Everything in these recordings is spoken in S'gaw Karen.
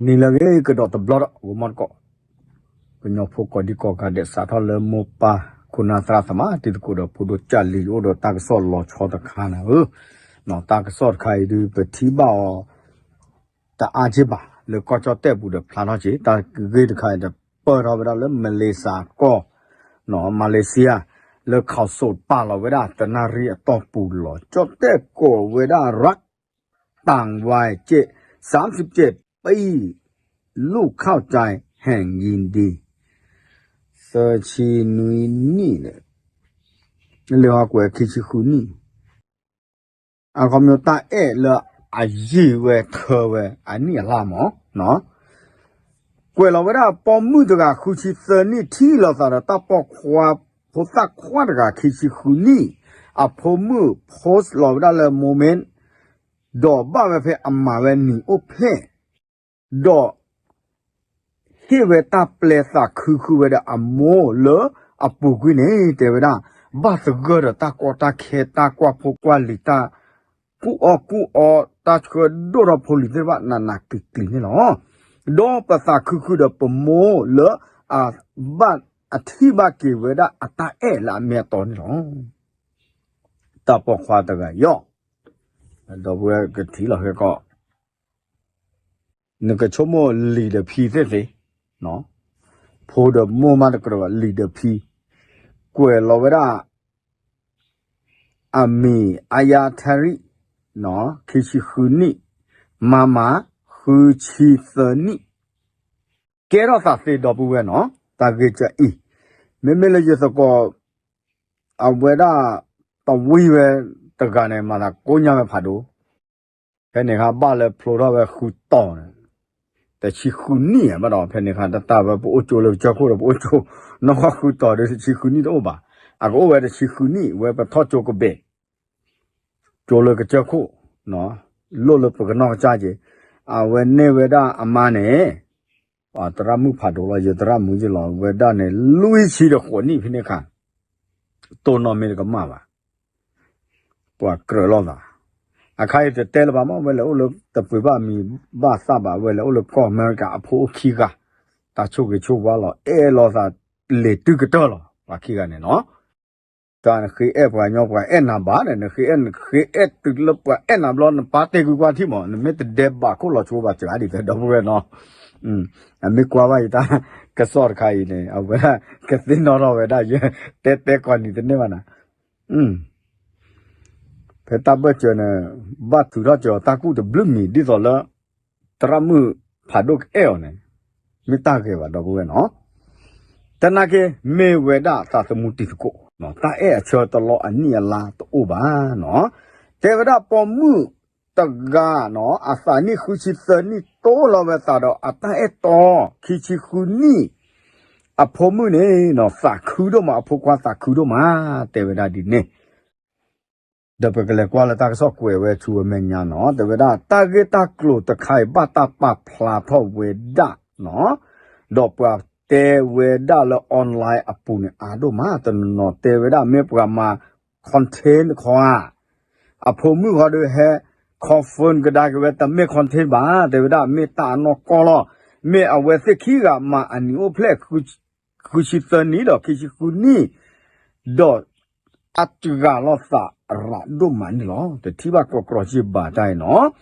နံၤလၢအဂ့ၤ ကဒီးတဘျီဒီး ဂီၤမီတကိး ကညီဖိကိးဒံကိးဂၤဒဲး စးထီၣ်လၢမိၢ်ပၢ်ခိၣ်နၢ်သရၣ်သမါ တံၤသကိးဒီးဖိဒိၣ်ကၢ်လံၤ အိၣ်ဒီးတၢ်ကစီၣ်လီၤဆီတခါန့ၣ်ဧၢ, တၢ်ကစီၣ်တခါအံၤဒုး ပထံၣ်ဘၣ်အီၤ တအါက့ၢ်ဘၣ် လၢကီၢ်ကၠီၣ်တဲၣ်ပူၤဒီးဖျါထီၣ်က့ၤ တၢ်ဂ့ၢ်တခါအံၤဒီး ပၢၢ်ထီၣ်ဝဲဒၣ်လၢ Malaysia ကီၢ် Malaysia လၢ ခီၣ်စိး ပာ်လီၤဝဲဒၣ် တနၣ်ရံၣ်အတီၢ်ပူၤလီၤ. ကၠီၣ်တဲၣ်ကိးဝဲဒၣ် รัฐต่างวัย เจ็ด สามสิบเจ็ดปี ลูกเข้าใจแห่งยินดี သၢဆံနွံနံၣ်ဒီး လၢဟီကွဲးခံဆံဃုနံၣ် အခီပညီတၢ်အဲၣ်လၢအယံာ်ဝဲထၢဝဲအနံၣ်အလါမး, ကွဲးလီၤဝဲဒၣ်ပိာ်မုၣ်တဂၤဃုဆံသၢနံၣ် ထံၣ်လိာ်သးဒီးတၢ်ပိာ်ခွါဖိသၣ်ခွါတဂၤခံဆံဃုနံၣ်, အဖိမုၣ် post လီၤဝဲဒၣ်လၢ moment ဒီးဘၣ်ဝဲဖဲအမၤဝဲနံၤအိၣ်ဖျဲၣ် ဒီး ဟ့ၣ်ဝဲတၢ်ပျဲသးခုဃုာ်ဝဲဒီးအမိၢ်လၢအပူၤကွံာ်န့ၣ် တဲဝဲဒၣ် ဘၣ်သဂၢၢ်ဒီးတၢ်ကီတၢ်ခဲတၢ်ကွၢ်ဖိကွၢ်လံၤတၢ် ကူၣ်အီၣ်ကူၣ်အီ တၢ်ဆှၢဒိၣ်ထီၣ်ဖိလံၤသ့ၣ်တဖၣ်နးနးကျံၤကျံၤန့ၣ်လီၤ. ဒီးပသးခုဃုာ်ဒီးပမိၢ်လၢအဘၣ် အထံၣ်ဘၣ်က့ၤဝဲဒၣ်အတၢ်အဲၣ်လၢအမ့ၢ်အတီန့ၣ်လီၤ. တၢ်ပိာ်ခွါတဂၤယီၢ် ဒီပုၢ်ဝဲၢ်ကထံၣ်လီၤဟဲကီး နကဆိကမိၣ်လံၤဒီးဖံသ့ၣ်သ့ၣ်, ဖိဒီးမိၢ်မးတကြၢးဘၣ် လံၤဒီးဖံ, ကွဲးလီၤဝဲဒၣ် အမံၤ အါယါထၣ်ရံၣ် ခံဆံဃုနံၣ်, မၤမၤ ဃုဆံသၢနံၣ်, ကဲထီၣ်သးသ့ဒီပုၢ်ဝဲၢ်နီၤ, တၢ်ဂ့ၢ်ကအံၤ, မ့မ့ၢ်လၢယသကိး အဝဲဒၣ် တဝံဝဲတဂၤန့ၣ် မၤသးကိညါဝဲဖးဒိၣ် ဖဲန့ၣ်အခါဘၣ်လၢဖျိထီၣ်ဝဲဃုတီၤန့ၣ်, တဆံဃုနံၣ်ဘၣ်ဒီး ဖဲန့ၣ်အခါတၢ်တၢ်ဝဲပအိၣ်ကၠိလၢကစၢၢ်ခိၣ်ဒီး ပအိၣ်ကၠိ နီၢ်ဃီဃုတီၤဒီးတဆံဃုနံၣ်တအိၣ်ဘၣ်, အကအိၣ်ဝဲတဆံဃုနံၣ် ဝဲပထီၣ်ကၠိကဘဲၣ်, ကၠိလၢကစၢၢ်ခိၣ်, လိၣ်လၢပကနီၢ်ကစၢ်က့ၤ, အဝဲန့ၢ်ဝဲဒၣ်အမါန့ၣ် သရၣ်မုၣ်ဖးဒိၣ်လီၤ ယသရၣ်မုၣ်ယ့ၢ်လီၤ ဝဲဒၣ်န့ၣ် လွံၢ်ဆံဒီးဃိးနံၣ်ဖဲန့ၣ်အခါ, တိၢ်နီၣ်မ့ၢ်တကမၣ်ဘၣ်, ပှၤကြၢးလိာ်သး, အခါအံၤတတဲလၢၤဘၣ်မး ဝဲလဲၤအိၣ်လၢတပှ့ၤဘၣ်မံၤဘၣ်သၣ်ဘၣ် ဝဲလဲၤအိၣ်လၢကီၢ်အမဲရကၤအဖိအိၣ်ခံဂၤ, တၢ်ဆိၣ်ဂ့ၤဆိၣ်ဝါလီၤ အဲၣ်လိာ်သး လဲၤတုၤကတၢၢ်လီၤ ပှၤခံဂၤန့ၣ်နီၤ တၢ်နဃ့အဲၣ်ပှၤညီပှၤအဲၣ်နၤဘၣ်န့ၣ် နဃ့အဲၣ် နဃ့အဲၣ်တုၤလၢပှၤအဲၣ်နၤဘျီ နပၢ်တဲကွံာ်ကွၢ်ထံၣ်မး နမ့ၢ်တဒဲးဘးခိၣ်လီၤဆိဘၣ်စှၤဒ်သိးဒီပုၢ်ဝဲၢ်နီၤ, အမ့ၢ်ကွၢ်ဘၣ်ယတၢ်ကစီၣ်တခါအံၤန့ၣ် အဝဲဒၣ်ကသ့ၣ်နီၣ်ထီၣ်ဝဲဒၣ်ယဲ တဲတဲကိးနံၤတန့ၢ်ဘၣ်နၤ ဖဲတၢ်ဘၢၣ်စၢၤန့ၣ် ဘၣ်ထုးထီၣ်စၢၤတၢ်ကူၣ်တဘျုးမံၤ ဒ်သိးလၢ သရၣ်မုၣ်ဖးဒိၣ်ကအဲၣ်အီၤန့ၣ် မ့ၢ်တၢ်ဂ့ၤဘၣ်ဒီပုၢ်ဝဲၢ်နီၤ, တနာ်က့ မ့ၢ်ဝဲဒၣ်သးသမူတံၤသကိး တၢ်အဲၣ်အဆၢတလီၤအနံၣ်အလါတအိၣ်ဘၣ်နီၤ, တဲဝဲဒၣ်ပိာ်မုၣ်တဂၤနီၤ အသးနံၣ်ဃုဆံသၢနံၣ် တိလီၤဝဲသးဒီးအတၢ်အဲၣ်တီ ခံဆံဃုနံၣ် အဖိမုၣ်န့ၣ်နီၤ သးခုဒိၣ်မး အဖိခွါသးခုဒိၣ်မး တဲဝဲဒၣ်ဒ်န့ၣ် ဒီးပကလဲၤကွၢ်လၢတၢ်ကစီၣ်ကွဲးဝဲဆူအမဲာ်ညါနီၤ တဲဝဲဒၣ် တၢ်ဂ့ၢ်တၢ်ကျိၤတခါအံၤ ဘၣ်တၢ်ပာ်ဖျါထီၣ်ဝဲဒၣ်နီၤ ဒီးပှၤတဲဝဲဒၣ်လၢ online အပူၤန့ၣ် အါဒိၣ်မး တနီၤနီၤတဲဝဲဒၣ် မ့ၢ်ပှၤမၤ content တခီဧါ အဖိမုၣ်ဃီဒီးဟဲ confirm ကဒါက့ၤဝဲ တမ့ၢ် content ဘၣ် တဲဝဲဒၣ် မ့ၢ်တၢ်အနီၢ်ကီၢ်လီၤ မ့ၢ်အဝဲသ့ၣ်ခံဂၤမၤအနံၤအိၣ်ဖျဲၣ် ဃုဆံသၢနံၣ်ဒီးခံဆံဃုနံၣ် ဒီး အတဂၤလီၤသးရးဒိၣ်မးန့ၣ်လီၤ. တထံၣ်ဘၣ်ကြီကြီယံာ်ဘၣ်တၢ်အံၤနီၤ.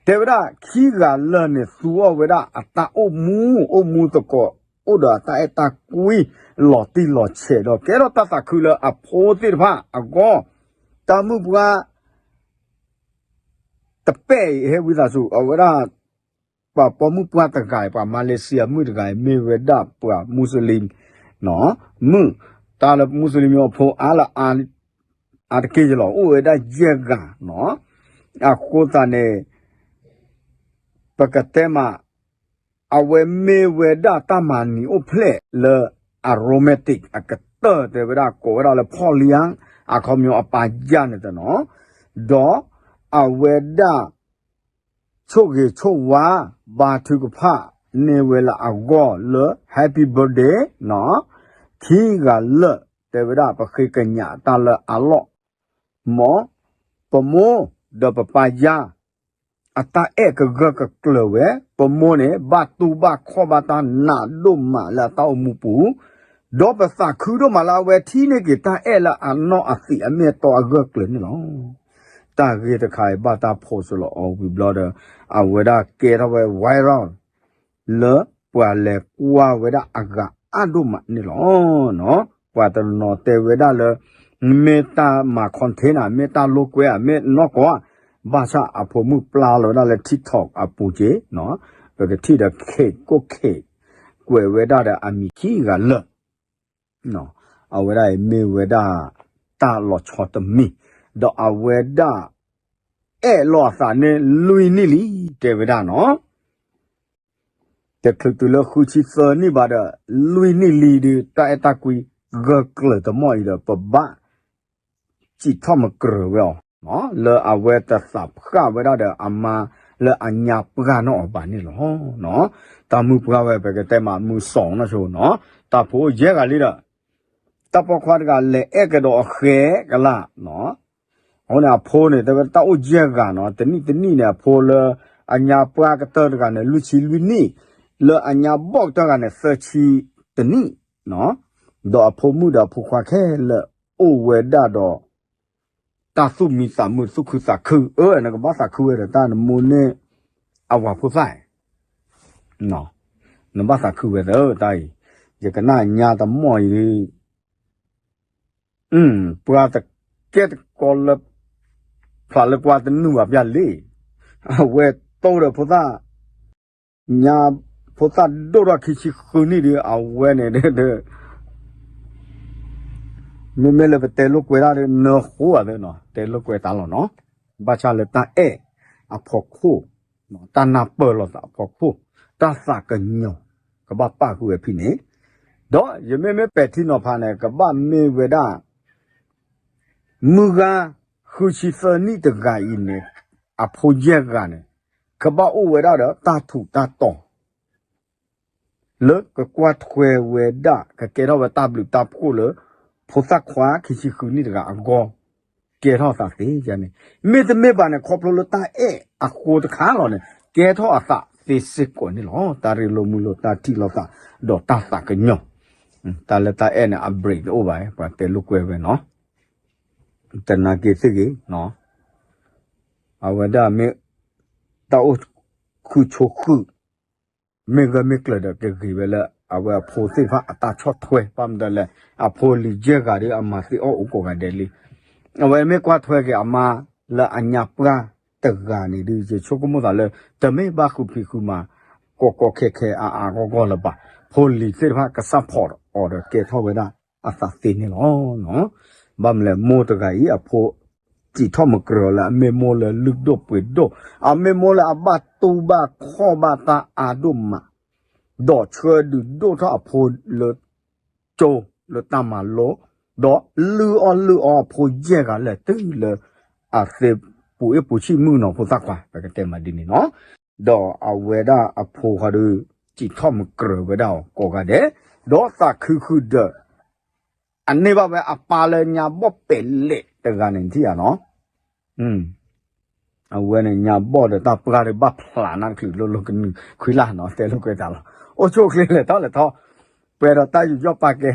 တဲဝဲဒၣ်ခံဂၤလၢာ်န့ၣ် သူအီၣ်ဝဲဒၣ်အတၢ်အိၣ်မူ အိၣ်မူသကိး အိၣ်ဒီးအတၢ်အဲၣ်တၢ်ကွံ လီၤတံၢ်လီၤဆဲးဒီး ကဲထီၣ်တၢ်သးခုလၢအဖိသ့ၣ်တဖၣ်အဂီၢ် တၢ်မုၢ်ပှၢ် တပဲာ်အံၤ ဟဲဝံသးစူၤ အဝဲဒၣ် ပှၤပိာ်မုၣ်ပှၢ်တဂၤအံၤ ပှၤမၤလ့းစံယၤမုၣ်တဂၤအံၤ မ့ၢ်ဝဲဒၣ်ပှၤမူစလ့ၣ် မုၣ် တၢ်လၢမူစလ့ၣ်မ့ၢ်အဖိအါလၢအါတက့ၢ်ယလီၤ အိၣ်ဝဲဒၣ်ယဲၢ်ဂၤနီၤ. အဃိသတးန့ၣ် ပကတဲမး အဝဲမ့ၢ်ဝဲဒၣ်တၢ်မၤနံၤအိၣ်ဖျဲၣ်လၢ အ romantic အကတၢၢ်တဲဝဲဒၣ် ကိးဝဲဒၣ်လၢ ဖီၣ်လံယါ အခီပညီအပာ်ယါန့ၣ်တနီၤ ဒီးအဝဲဒၣ် ဆိၣ်ဂ့ၤဆိၣ်ဝါ ဘါထုကဖၣ်န့ၢ်ဝဲလၢအဂီၢ်လၢ Happy Birthday နီၤ ခံဂၤလၢာ် တဲဝဲဒၣ် ပဃ့ကညးတၢ်လၢအလီၢ် မ်ပမိၢ်ဒီးပပာ်ယါ အတၢ်အဲၣ်ကဂၢၢ်ကကျၢၤဝဲ, ပမိၢ်န့ၣ် ဘၣ်တူၢ်ဘၣ်ခီၣ်ဘၣ်တၢ်နးဒိၣ်မးလၢအတၢ်အိၣ်မူပူၤ, ဒီးပသးခုဒိၣ်မးလၢအဝဲထံၣ်န့ၢ်က့ၤတၢ်အဲၣ်လၢအနီၢ်အသံးအမ့ၢ်အတီအဂၢၢ်ကျၢၤန့ၣ်လီၤ. တၢ်ဂ့ၢ်တခါအံၤဘၣ်တၢ်ဖိးစလီၤအီၤဝံၤဘျီဒီး အဝဲဒၣ်ကဲထီၣ်ဝဲ viral လၢပှၤလဲၤကွၢ်ဝဲဒၣ်အဂၤအါဒိၣ်မးန့ၣ်လီၤ. ပှၤတနီၤတဲဝဲဒၣ်လၢ မ့ၢ်တၢ်မၤ content ဧါ, မ့ၢ်တၢ်လိာ်ကွဲဧါ, မ့ၢ်နီၢ်ကီၢ်ဧါ, ဘၣ်ဆၣ်အဖိမုၣ်ပျၢ်လီၤဝဲဒၣ်လၢ TikTok အပူၤက့ၤ, ပကထံၣ်ဒီး ခ့ၣ်ကိၣ်ခ့ၣ် ကွဲးဝဲဒၣ်ဒီးအမံၤခံဂၤလၢာ် အဝဲဒၣ်အံၤမ့ၢ်ဝဲဒၣ် တၢ်လီၤဆီတမံၤ, ဒီးအဝဲဒၣ် အဲၣ်လီၤအသးန့ၣ်လွံၢ်နံၣ်လံ တဲဝဲဒၣ်နီၤ. တချုးတုၤလၢဃုဆံသၢနံၣ်ဘၣ်ဒီး လွံၢ်နံၣ်လံဒီး တၢ်အဲၣ်တၢ်ကွံဂၢၢ်ကျၢၤတမီၢ်အံၤဒီး ပဘၣ် စံးထီၣ်မကြၢးဝဲအီၤ, လၢအဝဲတသးဖှၣ်ဝဲဒၣ်ဒီးအမါလၢအညါပှၢ်နီၣ်အီၤဘၣ်န့ၣ်လီၤ. တၢ်မုၢ်ပှၢ်ဝဲပကတဲမးမုၢ်စီၤနီၢ်ဆိနီၤ, တၢ်ဖိအိၣ်ယဲၢ်ဂၤလံဒီး တၢ်ပိာ်ခွါတဂၤလဲၤအဲၣ်ကဒီးအဃဲကလၢ်နီၤ, အဃိန့ၣ်အဖိန့ၣ် တဲဝဲတၢ်အိၣ်ယဲၢ်ဂၤနီၤ, တနံၣ်တနံၣ်န့ၣ် အဖိလၢအညါပှၢ်ကတၢၢ်တဂၤန့ၣ် လွံၢ်ဆံလွံၢ်နံၣ်, လၢအညါဘီၣ်ကတၢၢ်တဂၤန့ၣ် သၢဆံတနံၣ်, ဒီးအဖိမုၣ်ဒီးအဖိခွါခဲလၢာ်အိၣ်ဝဲဒၣ်ဒီး တၢ်သူၣ်မံသးမုာ်သူၣ်ခုသးခု, အၢ နကဘၣ်သးခုဝဲဒီးတၢ်နမိၢ်န့ၢ် အဝၤဖိသၣ် နဘၣ်သးခုဝဲသၢတၢ်အံၤ, ယကနၣ်ညါတမီၢ်အံၤ ပှၤတကဲတကီလၢ ဖျါလၢကွၢ်တနုာ်ဘၣ်ပျၢ်လံ, အဝဲတိၢ်ဒီးဖိသၣ်, ညါ, ဖိသၣ်ဒိၣ်ထီၣ်ခံဆံဃုနံၣ်ဒီး အဝဲန့ၣ်ဒီး မ့မ့ၢ်လၢပတဲလိာ်ကွဲတၢ်ဒီး နၢဃိဘၣ်သၢနီၤ, တဲလိာ်ကွဲတၢ်လီၤနီၤ, ဘၣ်ဆၣ်လၢတၢ်အဲၣ်အဖီခိၣ်, တၢ်နၢ်ပၢၢ်လိာ်သးအဖီခိၣ်, တၢ်သးကညီၤ ကဘၣ်ပာ်ဃုာ်ဝဲဖဲန့ၣ်, ဒီးယမ့မ့ၢ်ပဲာ်ထံနီၤဖးန့ၣ် ကဘၣ်မ့ၢ်ဝဲဒၣ် မုၢ်ဂၤ ဃုဆံသၢနံၣ်တဂၤအံၤန့ၣ် အဖိယဲၢ်ဂၤန့ၣ် ကဘၣ်အိၣ်ဝဲဒၣ်ဒီးတၢ်ထူးတၢ်တီၤ လၢကကွၢ်ထွဲဝဲဒၣ် ကကဲထီၣ်ဝဲတၢ်ဘျုးတၢ်ဖှိၣ်လၢ ဖိသၣ်ခွါခံဆံဃုနံၣ်တဂၤအဂီၢ် ကဲထီၣ်သးသ့န့ၣ်, မ့တမ့ၢ်ဘၣ်န့ၣ် ခီဖျိလၢတၢ်အဲၣ်အဃိတခါလီၤန့ၣ် ကဲထီၣ်အသးသ့စ့ၢ်ကီးန့ၣ်လီၤ. တၢ်ရ့လိာ်မုာ်လိာ် တၢ်ထံၣ်လိာ်သး ဒီးတၢ်သးကညီၤ, တၢ်လၢတၢ်အဲၣ်န့ၣ် အ break တအိၣ်ဘၣ်, ပှၤတဲလိာ်ကွဲဝဲနီၤ, တနာ်က့ၤသ့ၣ်ဂ့ၤ, အဝဲဒၣ်မ့ၢ် တၢ်အိၣ်ဃုာ်ဆိးဃုာ် မ့ၢ်ဂၢၢ်မ့ၢ်ကျၢၤဒီး ကဂ့ၤဝဲလၢ အဝဲအဖိသ့ၣ်တဖၣ်အတၢ်ဆီၣ်ထွဲ ဘၣ်မနုၤလဲၣ် အဖိလံၤယဲၢ်ဂၤဒီး အမၤသ့အီၣ်အိၣ်ကိးဂၤဒဲးလံ. အဝဲမ့ၢ်ကွၢ်ထွဲက့ၤအမါလၢအညါပှၢ်တဂၤန့ၣ်ဒီး ယဆိကမိၣ်သးလၢ တမ့ၢ်ဘၣ်ဃုဖံးဃုမၤ ကီကီခဲခဲအါအါဂီၢ်ဂီၢ်လၢၤဘၣ်. ဖိလံၤသ့ၣ်တဖၣ်က support အီၤဒီးကဲထီၣ်ဝဲဒၣ်အသးသ့န့ၣ်လီၤ. ဘၣ်မနုၤလဲၣ် မိၢ်တဂၤအံၤ အဖိ စံးထီၣ်မကြၢးအီၤလၢအမ့ၢ်မိၢ်လၢလုၢ်ဒိၣ်ပှ့ၤဒိၣ်, အမ့ၢ်မိၢ်လၢအဘၣ်တူၢ်ဘၣ်ခီၣ်ဘၣ်တၢ်အါဒိၣ်မး, ဒီးဆှၢဒုးဒိၣ်ထီၣ်အဖိလၢကၠိလၢတၢ်မၤလိ, ဒီးလုၢ်အီၣ်လုၢ်အီအဖိယဲၢ်ဂၤလၢာ်တုၤလၢ အသ့ပူၤအ့ၣ်ပူၤဆံၣ်မုၣ်နီၤ ဖိသၣ်ခွါ ပကတဲမးဒ်န့ၣ်နီၤ. ဒီးအဝဲဒၣ်အဖိဃီဒီး စံးထီၣ်မကြၢးဝဲဒၣ်အီၤကိးဂၤဒဲး, ဒီးသးခုဃုာ်ဒီး အန့ၢ်ဘၣ်ဝဲအပၢ်လၢညါဘီၣ်ပဲာ်လဲၣ်တဂၤန့ၣ်ထံၣ်ဧါနီၤ. အဝဲန့ၣ်ညါဘီၣ်ဒီးတၢ်ပှၢ်ဒီးဘၣ်ဖျးနၢ်တချုးလိၤလိၤကနုာ်ခွံလၢ်နီၤ တဲလိာ်ကွဲတၢ်လီၤ. အိၣ်ဆူၣ်အိၣ်ချ့လဲၤထီၣ်လဲၤထီၣ်, ပှဲၤဒီးတၢ်ယူးယီၣ်ပာ်ကဲ,